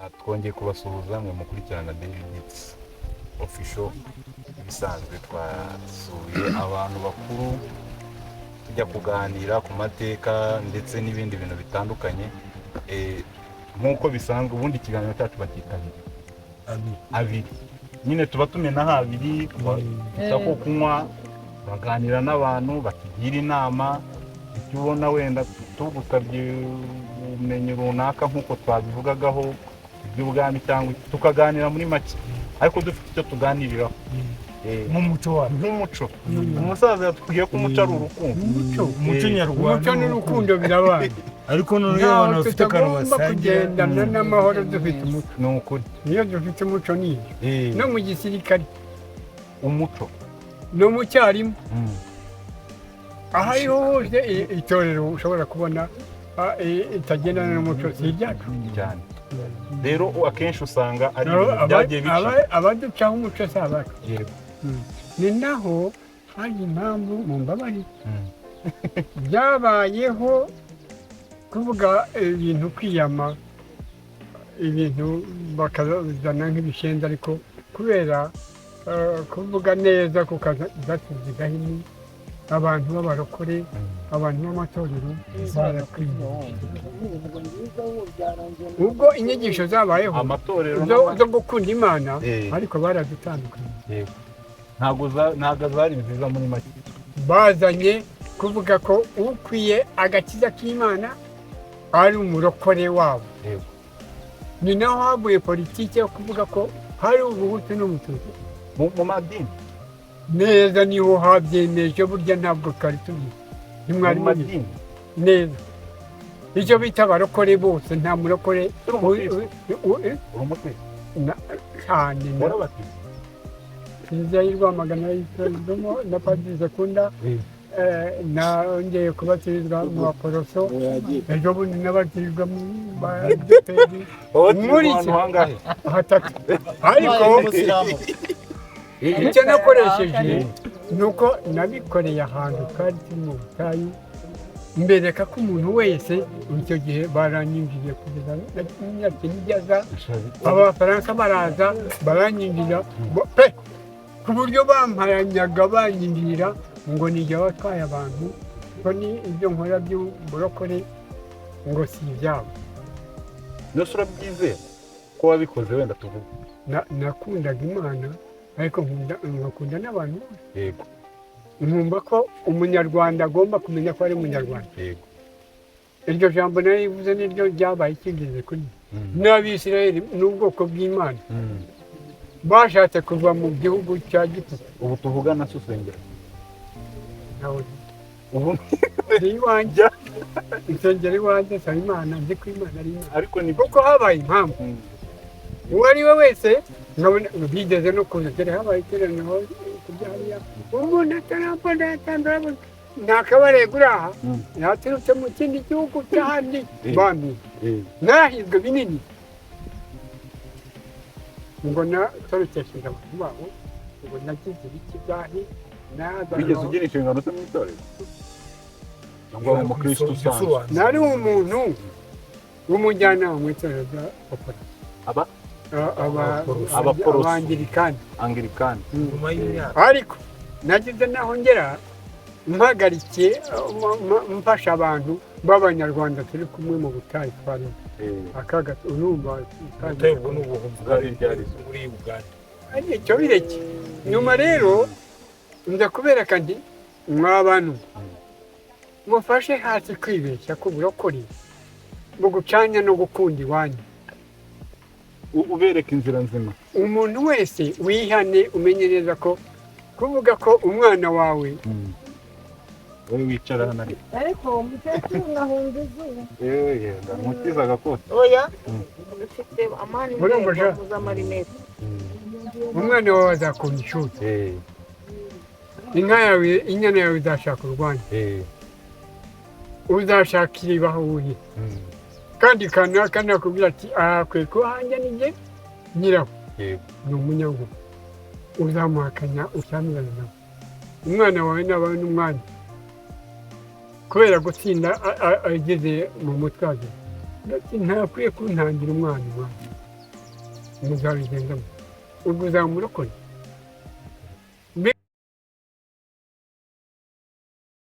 Twongeye kubasuhuza mwe mukurikirana Daily Beats Official. Ibisanzwe twasuye abantu bakuru, tujya kuganira ku mateka ndetse n'ibindi bintu bitandukanye. Nk'uko bisanzwe, ubundi ikiganiro cyacu bacyita abiri abiri nyine, tuba tumenaho abiri, dufite ako kunywa, turaganira n'abantu batugira inama. Icyo ubona wenda tugusabye ubumenyi runaka, nk'uko twabivugagaho iby'ubwami, cyangwa tukaganira muri make, ariko dufite icyo tuganiriraho. Nk'umuco wacu. Nk'umuco, umusaza yatubwiye ko umuco ari urukundo. Umuco. Umuco nyarwanda. Umuco n'urukundo birabana. Ariko noneho iyo abantu Ntaho bafite akantu tutagomba basangira. kugendana n'amahoro dufite umuco. Ni ukuri. Iyo dufite umuco ni ibyo. No mu gisirikare, umuco. No mu cyarimu, aho ariho hose, itorero ushobora kubona itagendana n'umuco si iryacu. Cyane. Rero akenshi usanga ari Aba- ibintu byagiye bicika. Abaducaho umuco si abacu. Ni naho hari impamvu mu mbabari byabayeho kuvuga ibintu, kwiyama ibintu bakazana nk'ibishenzi, ariko kubera kuvuga neza kukazasize gahini, abantu b'abarokore, abantu b'amatorero barakwiye. Ubwo inyigisho zabayeho amatorero zo gukunda Imana, ariko baradutandukanye. Yego. Ntabwo zari nziza muri make. Bazanye kuvuga ko ukwiye agakiza k'Imana ari umurokore wabo. Ni naho havuye politiki yo kuvuga ko hari ubuhutu n'umututsi. Mu madini. Neza, niho habyemeje. Burya ntabwo twari tubizi, ntimwari Mu mubizi. madini. Neza, icyo bita abarokore bose, nta murokore. Uri umukristo? Uri umukristo? Cyane Warabatizwa? Kiliziya y'i Rwamagana yitezwemo na Padiri Sekunda. Nongeye kubatirizwa mu Baporoso, ejo bundi nabatirizwa mu Badeperi. Wabatirijwe Muri ahantu hangahe? Hatatu. Ariko icyo nakoresheje ni uko nabikoreye ahantu twari turi mu butayu, mbereka ko umuntu wese. Icyo gihe baranyinjiye kugeza imyaka nigeza, Abafaransa baraza baranyinjira pe, ku buryo bamparanyaga banyinjira ngo nijya watwaye abantu, ngo ni ibyo nkora by'uburokore, ngo si ibyabo. Nose urabyizera ko wabikoze, wenda tuvuge? Nakundaga Imana, ariko nkakunda n'abantu bose. Nkumva ko umunyarwanda agomba kumenya ko ari umunyarwanda. Iryo jambo narivuze, niryo ryabaye icyingenzi kuri njye. N'Abisirayeli n'ubwoko bw'Imana bashatse kuva mu gihugu cya Giputa. Ubu tuvugana se usengera? Ntawe. Ubu Ndi iwanjye, insengero iwanjye, nsaba Imana, nzi ko Imana ari Imana. Ariko ni Kuko habaye impamvu, uwo ari we wese nkabona bigeze no kuza dore habaye iteraniro kujya hariya, umuntu atarambona yatandura, nta kabarego uri aha, yaturutse mu kindi gihugu cy'ahandi, bambi narahizwe binini ngo natorokesheje abantu babo, ngo nagize ibiki byahi. Wigeze ugira inshingano ze mu itorero cyangwa wari umukristo usanzwe? Nari umuntu w'umujyanama mu itorero rya Opora. Aba? Abaporoso. Abangirikani. Angirikani. Nyuma y'imyaka. Ariko nagize naho ngera mpagarikiye, mfasha abantu b'Abanyarwanda turi kumwe mu butayu twarimo akaga, urumva. Ubutayu ubwo ni ubuhunzi. Bwari ryari? Muri Uganda. Icyo bireke. Nyuma rero nza kubereka nti: "Mwa bantu, mufashe hasi kwibeshya ko uburokore bugucanya no gukunda iwanyu." Ubereka inzira nzima. Umuntu wese wihane, umenye neza ko kuvuga ko umwana wawe Wowe wicara hano ariko. Ariko umukecuru nkahunga izuba. Yewe yenda nkukiza agakote. Oya, ufite amani. Murumva ja? Z'amarinete. Umwana wawe azakunda ishuri, inka yawe, inyana yawe izashaka urwanya, uzashaka iriba aho wuhira, kandi kanaka nakubwira ati: "Aha akwiye kuba hanjye, ni jye nyiraho." Ni umunyangugu, uzamuhakanya, ushyamirane nawe. Umwana wawe nabawe n'umwanya kubera gutsinda, ageze mu mutwe wawe ati: "Ntakwiye kuntangira umwana iwanjye." Muzabigenzamo, ubwo uzaba umurokore.